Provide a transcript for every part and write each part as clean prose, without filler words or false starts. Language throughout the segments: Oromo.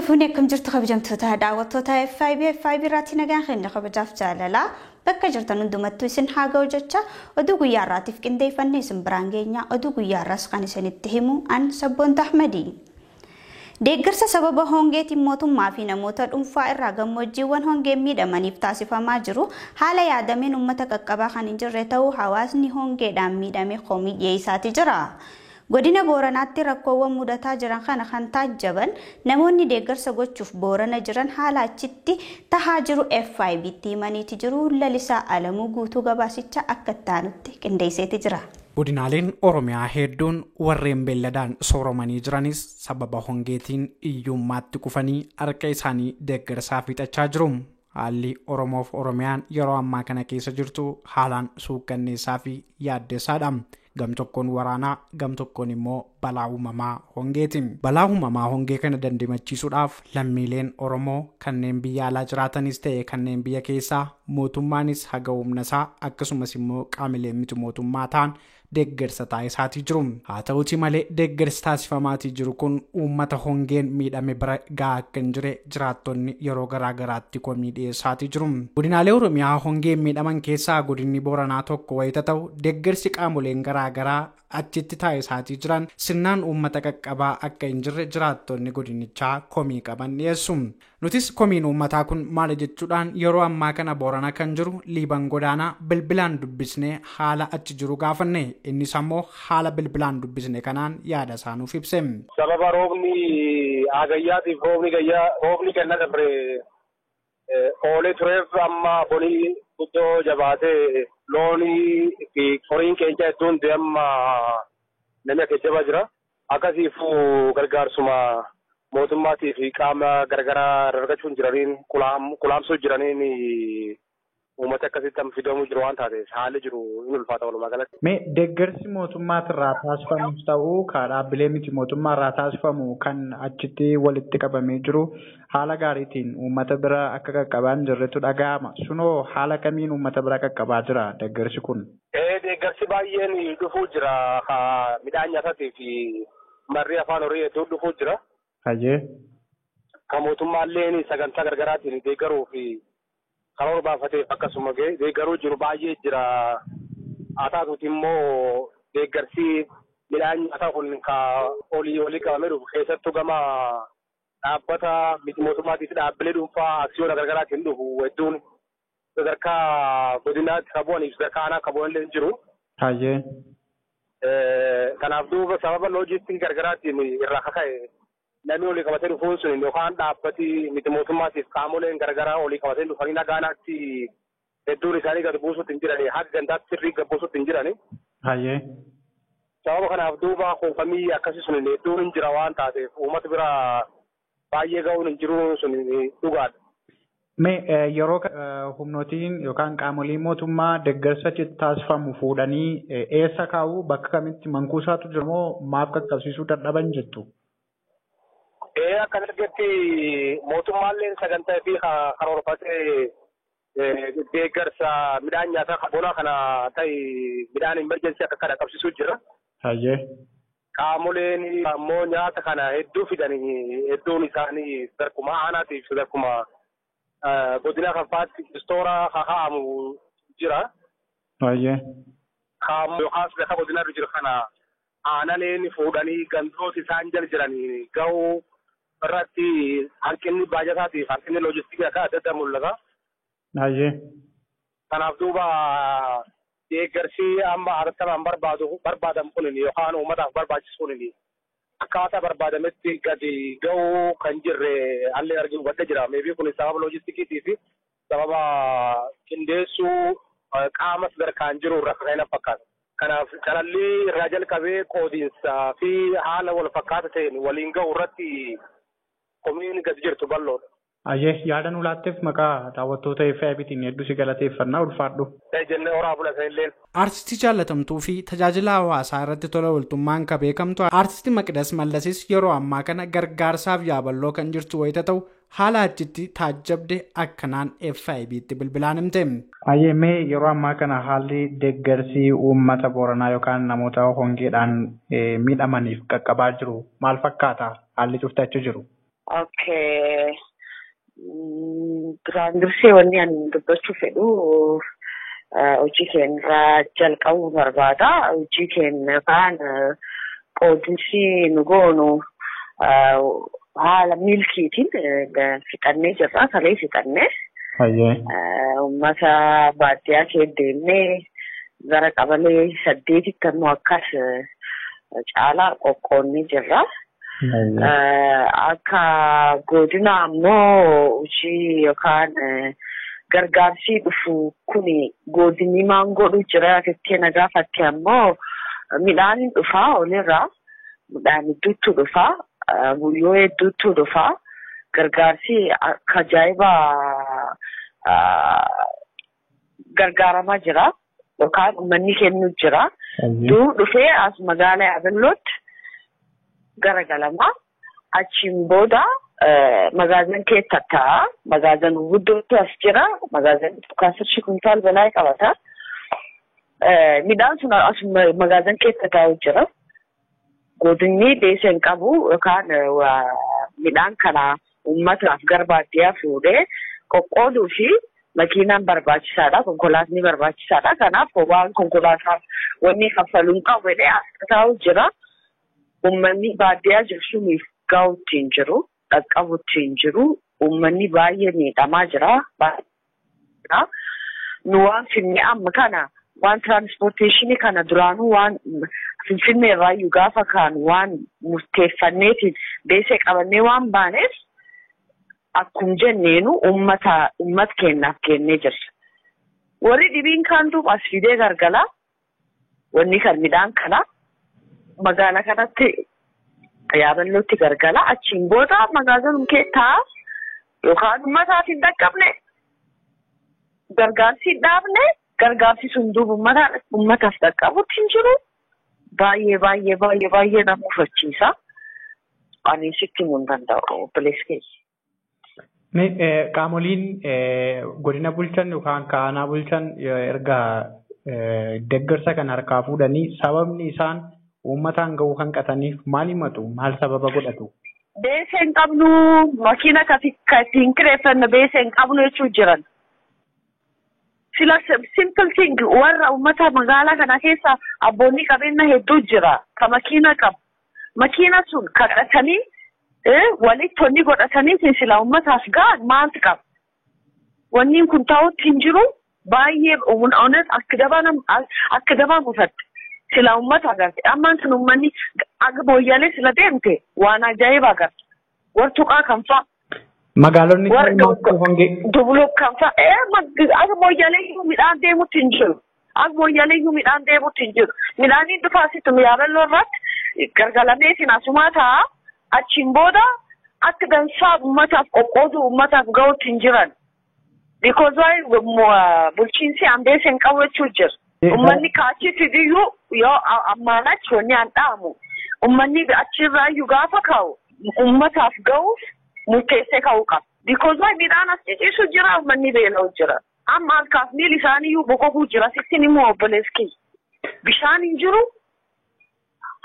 Fuunee akkam jirtu kabajamtoota daawwattoota FIB FIB irratti nagaan keenya kabajaaf jaalalaa bakka jirtan hundumattuu isin haa ga'u jecha oduu guyyaa har'aatiif qindeeffannee isin biraan geenya. Oduu guyyaa har'aas kan isinitti himu an Sabboonta Ahmadii. Deeggarsa sababa hongeetiin mootummaa fi namoota dhuunfaa irraa gammoojjiiwwan hongeen miidhamaniif taasifamaa jiru haala yaadameen uummata qaqqabaa kan hin jirre ta'uu hawaasni hongeedhaan miidhame komii dhiyeessaati jira. Godina Booranaatti rakkoowwan mudataa jiran kana kan taajjaban namoonni deeggarsa gochuuf Boorana jiran haala achitti tahaa jiru FIBtti himaniiti jiru. Lalisaa Alamuu guutuu gabaasicha akka itti qindeesseeti jira. Godinaaleen Oromiyaa hedduun warreen beelladaan sooromanii jiranis sababa hongeetiin hiyyummaatti kufanii harka isaanii deeggarsaaf fixachaa jiru. Haalli Oromoof Oromiyaan yeroo ammaa kana keessa jirtu haalaan suukanneessaa fi yaaddeessaadha. Gam tokkoon waraanaa, gam tokkoon immoo balaa uumamaa hongeeti. Balaa uumamaa hongee kana dandimachiisuudhaaf lammiileen Oromoo kanneen biyya alaa jiraatanis ta'e kanneen biyya keessaa mootummaanis haga humna isaa akkasumas immoo qaamileen miti mootummaa ta'an deeggarsa taasisaatii jiru. Haa ta'uti malee deeggarsi taasifamaatii jiru kun uummata hongeen miidhame bira gahaa akka hin jirre jiraattonni yeroo garaa garaatti komii dhiyeessaatii jiru. Godinaalee Oromiyaa hongeen miidhaman keessaa godinni Booranaa tokko wayita ta'u deeggarsi qaamoleen garaa garaa achitti taasisaatii jiran sirnaan uummata qaqqabaa akka hin jirre jiraattonni godinichaa komii qaban dhiyeessu. Nutis komiin uummataa kun maali jechuudhaan yeroo ammaa kana Boorana kan jiru Liiban Godaanaa bilbilaan dubbisnee haala achi jiru gaafanne. Innis ammoo haala bilbilaan dubbisne kanaan yaada isaa nuuf ibse. Sababa roobni hagayyaatiif roobni gayyaa roobni ganna dabre oolee tureef amma bonii guddoo jabaatee loonii fi horiin keenya hedduun amma namni akka jabaa jira. Akkasiifuu gargaarsuma mootummaatii fi qaama garagaraa argachuun jiraniin kulaamsuu jiraniin uummata akkasitti amma fidamuu jiru waan taateef haalli jiru hin ulfaata walumaa galatti. Mee deeggarsi mootummaatirraa taasifamus ta'uu ka dhaabbilee miti mootummaarraa taasifamu kan achitti walitti qabamee jiru haala gaariitiin uummata bira akka qaqqabaa hin jirretu dhaga'ama. Sunoo haala kamiin uummata bira qaqqabaa jira deeggarsi kun? Deeggarsi baay'een dhufuu jira. Midhaan nyaataatii fi marri afaan horii hedduun dhufuu jira. Hayyee. Kan mootummaallee sagantaa gargaraatiin deeggaruu fi karoora baafateef akkasuma deeggaruu jiru baay'ee jira. Haa taatuuti immoo deeggarsi midhaan nyaataa kun ka olii olii qabamee dhufu keessattuu gama dhaabbata miti mootummaatii fi dhaabbilee dhuunfaa aksiyoona gargaraatiin dhufu hedduun sadarkaa godinaatti kan bu'anii fi sadarkaa aanaa kan bu'an illee jiru. Hayyee. Kanaaf duuba sababa loojistikii gargaraatiin irraa kaka'e namni olii qabatee dhufuun sun yookaan dhaabbati miti mootummaatiif qaamoleen garagaraa olii qabatee dhufanii nagaanaatti hedduun isaanii gad buusuutti hin jirani. Haga gandaatti sirrii gad buusuutti hin jirani. Hayyee. Sababa kanaaf duuba kuufamii akkasii sun hedduun hin jira waan taateef uummata bira baay'ee ga'uun hin jiru sun dhugaadha. Mee yeroo humnootiin yookaan qaamoleen mootummaa deeggarsa achitti taasifamu fuudhanii eessa kaa'u bakka kamitti mankuusaatu jira moo maaf qaqqabsiisuu dadhaban jettu? Akka dargetti mootummaallee sagantaa fi karoorfatee deeggarsa midhaan nyaataa bonaa kana ta'e midhaan emerjensii akka kana qabsiisuu jira. Hayyee. Qaamoleen ammoo nyaata kana hedduu fidanii hedduun isaanii sadarkuma aanaatiif sadarkuma godina kan fa'aatti istoora kaa'amu jira. Hayyee. Qaamoo yookaan sadarkaa godinaa jiru kana aanaleen fuudhanii gandoota isaan jala jiranii ga'uu irratti hanqinni baajataatiif hanqinni loojistikii akka adda addaa mul'ata. Hayyee. Kanaaf duuba deeggarsi amma hatattamaan barbaadamu kun yookaan uummataaf barbaachisu kun akkaataa barbaadametti gadi ga'uu kan jirre haalli arginu badda jira. Meebii kun sababa loojistikiitii fi sababa qindeessuu qaama sadarkaan jiru irraa kan fakkaata. Kanaaf calallii irraa jalqabee qoodiinsaa fi haala wal fakkaata ta'een waliin ga'u irratti komiin gadi jirtu bal'oodha. Ayyee yaada nu laatteef maqaa daawwattoota FIBtiin hedduu si galateeffannaa ulfaadhu. Jennee horaa bulatan illee. Aartistii jaallatamtuu fi tajaajila hawaasaa irratti tola ooltummaan kan beekamtu Aartistii Maqdas Mallasis yeroo ammaa kana gargaarsaaf yaaballoo kan jirtu wayita ta'u haala achitti taajjabde akkanaan FIBtti bilbilaan himte. Ayyee mee yeroo ammaa kana haalli deeggarsi uummata Booranaa yookaan namoota hongeedhaan miidhamaniif qaqqabaa jiru maal fakkaata haalli cufti achi jiru? Okay. Duraan dursee wanni ani dubbachuu fedhu hojii keenyarraa jalqabuu barbaada. Hojii keenya kaan qoodinsi nu goonu haala milkiitiin fixannee jirra. Kalee fixannee. Uummata baadiyyaa keessa deemnee gara qabalee 8tti ammoo akkas caalaa qoqqoonnee jirra. Akka godina ammoo hojii yookaan gargaarsi dhufu kun godinni maan godhu jira jettee na gaafatte ammoo midhaan dhufaa olirraa midhaan hedduutu dhufaa guyyoo hedduutu dhufaa gargaarsi akka ajaa'ibaa gargaaramaa jira yookaan uummanni kennu jira. Dur dhufee as magaalaa Yaabellootti garagalama. Achiin booda magaazin keessa taa'a. Magaazin guddootu as jira. Magaazin 10 kuntaal balaa qabata. Midhaan sun as magaazin keessa taa'u jira. Godinni beesa hin qabu yookaan midhaan kana uummataaf gara baadiyyaa fuudhee qoqqooduu fi makiinaan barbaachisaadha. Konkolaatni barbaachisaadha. Kanaaf waan konkolaataaf wanni kaffaluu hin qabu jedhee as taa'u jira. Uummanni baadiyyaa jiru suniif gahuutti hin jiru, qaqqabutti hin jiru. Uummanni baay'ee miidhamaa jira. Nu waan finne amma kana waan tiraanspoorteeshinii kana duraanuu waan Finfinnee irraayyuu gaafa kaanu waan murteeffanneetiin beesee qabannee waan baaneef akkuma jenneenu uummata keenyaaf kennee jirra. Warri dhibiin kaan duuba as fidee gargalaa wanni kan midhaan kana magaalaa kanatti Yaabellootti gargala. Achiin booda magaalaan keessaa yookaan uummataaf hin dhaqqabne gargaarsi hin dhaabne gargaarsi sun duuba uummataaf dhaqqabutti hin jiru. Baay'ee baay'ee baay'ee baay'ee nama hufachiisa. Ani sitti himuu hin danda'u obboleessi keessa. Qaamoliin godina bulchan yookaan kaanaa bulchan erga deeggarsa kan harkaa fuudhanii sababni isaan uummataan gahuu kan qataniif maal himatu? Maal sababa godhatu? Beesee hin qabnu, makiina ittiin kireeffannu beesee hin qabnu jechuu jiran. Sila simple thing warra uummata magaalaa kana keessa abboonni qabeenya hedduu jira. Ka makiina qabu. Makiina sun kadhatanii walitti wanni godhatanii sila uummataaf gahan maaltu qaba? Wanni kun ta'utti hin jiru baay'ee akka dabaa mufatte. Sila uummata agarte. Ammaan sun uummanni aga booyyalee sila deemte waan ajaa'iba agarte. Wartuqaa kan fa'a. Magaalonni Dubuluk kan fa'a. Aga booyyalee iyyuu midhaan deemutti hin jiru. Aga booyyalee iyyuu midhaan deemutti hin jiru. Midhaaniin dhufaa asitti Yaabelloo irratti gargalameetiin asumaa ta'a. Achiin booda akka dansaa uummataaf qoqqooduu uummataaf gahuutti hin jiran. Because bulchiinsi ambees hin qabu jechuu jira. Uummanni kaachitti iyyuu yoo ammaan achi wanni an dhaamu uummanni achirraa iyyuu gaafa kaa'u uummataaf gahuuf murteessee kaa'uu qaba. Because midhaan as ciciisu jira uummanni beela'u jira. Amma harkaaf miilli isaanii iyyuu boqoquu jira. Sittiin immoo obboleessi kiyya. Bishaan hin jiru.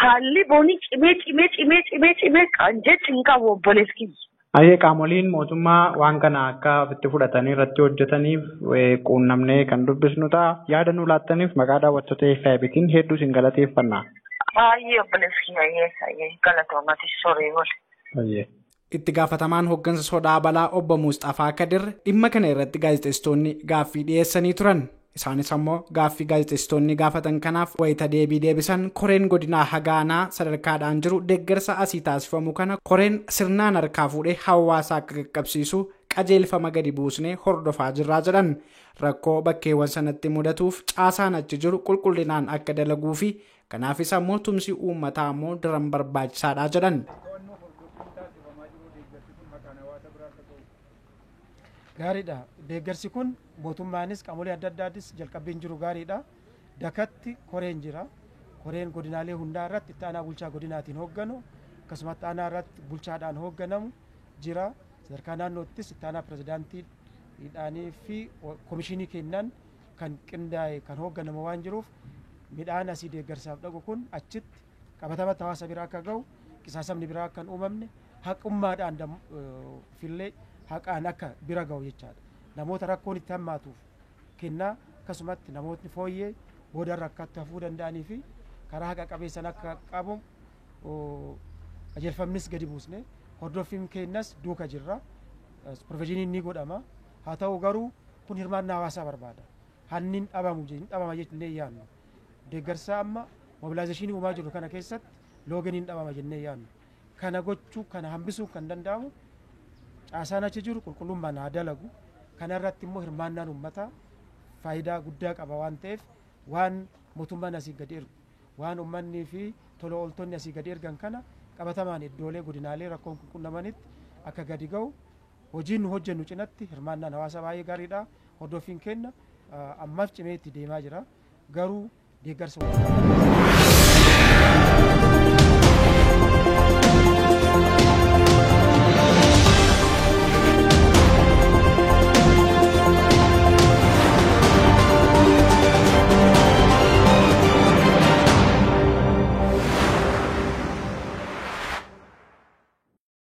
Haalli boonii cimee cimee cimee cimee cimee kan jechi hin qabu obboleessi kiyya. Ayyee qaamoliin mootummaa waan kana akka ofitti fudhatanii irratti hojjetaniif quunnamnee kan dubbisnu ta'a. Yaada nu laattaniif maqaa daawwattoota FIBtiin hedduu isin galateeffanna. Baay'ee obboleessi kiyya ayyee galatoomati soree wal. Itti gaafatamaan hooggansa sodaa balaa obbo Musxafaa Kadir dhimma kana irratti gaazexeessitoonni gaaffii dhiyeessanii turan. Isaanis ammoo gaaffii gaazexeessitoonni gaafatan kanaaf wayita deebii deebisan koreen godinaa hagaanaa sadarkaadhaan jiru deeggarsa asii taasifamu kana koreen sirnaan harkaa fuudhee hawaasa akka qaqqabsiisu qajeelfama gadi buusnee hordofaa jirraa jedhan. Rakkoo bakkeewwan sanatti mudatuuf caasaan achi jiru qulqullinaan akka dalaguu fi kanaafis ammoo tumsi uummataa ammoo daran barbaachisaadha jedhan. Gaariidha. Deeggarsi kun mootummaanis qaamolee adda addaatis jalqabbiin jiru gaariidha. Dakatti koreen jira. Koreen godinaalee hundaa irratti itti aanaa bulchaa godinaatiin hoogganu akkasumas itti aanaa irratti bulchaadhaan hoogganamu jira. Sadarkaa naannoottis itti aanaa pirezidaantiidhaanii fi komishinii kennan kan qindaa'e kan hoogganamu waan jiruuf midhaan asii deeggarsaaf dhaqu kun achitti qabatamatti hawaasa biraa akka gahu qisaasamni biraa akka hin uumamne Haqummaadhaan fillee haqaan akka bira ga'u jechaadha. Namoota rakkoon itti hammaatuuf kennaa, akkasumatti namootni fooyyee boodarra akkatti hafuu danda'anii fi karaa haqa qabeessan akka qabu qajeelfamnis gadi buusne, hordoffiin keenyas duuka jirra. Supervisioniin ni godhama. Haa ta'u garuu kun hirmaannaa hawaasaa barbaada. Hanni hin dhabamu, hin dhabama jennee yaadnu. Deeggarsa amma mobilization uumaa jiru kana keessatti loogin hin dhabama jennee yaadnu. Kana gochuu, kana hambisuun kan danda'amu caasaan achi jiru qulqullummaan haa dalagu. Kana irratti immoo hirmaannaan uummataa faayidaa guddaa qaba waan ta'eef, waan mootummaan asii gadi ergu, waan uummanni fi tola ooltonni asii gadi ergan kana qabatamaan iddoolee godinaalee rakkoon kun qunnamanitti akka gadi ga'u hojiin nu hojjennu cinatti hirmaannaan hawaasa baay'ee gaariidha. Hordoffiin kenna ammaaf cimee itti deemaa jira. Garuu deeggarsa.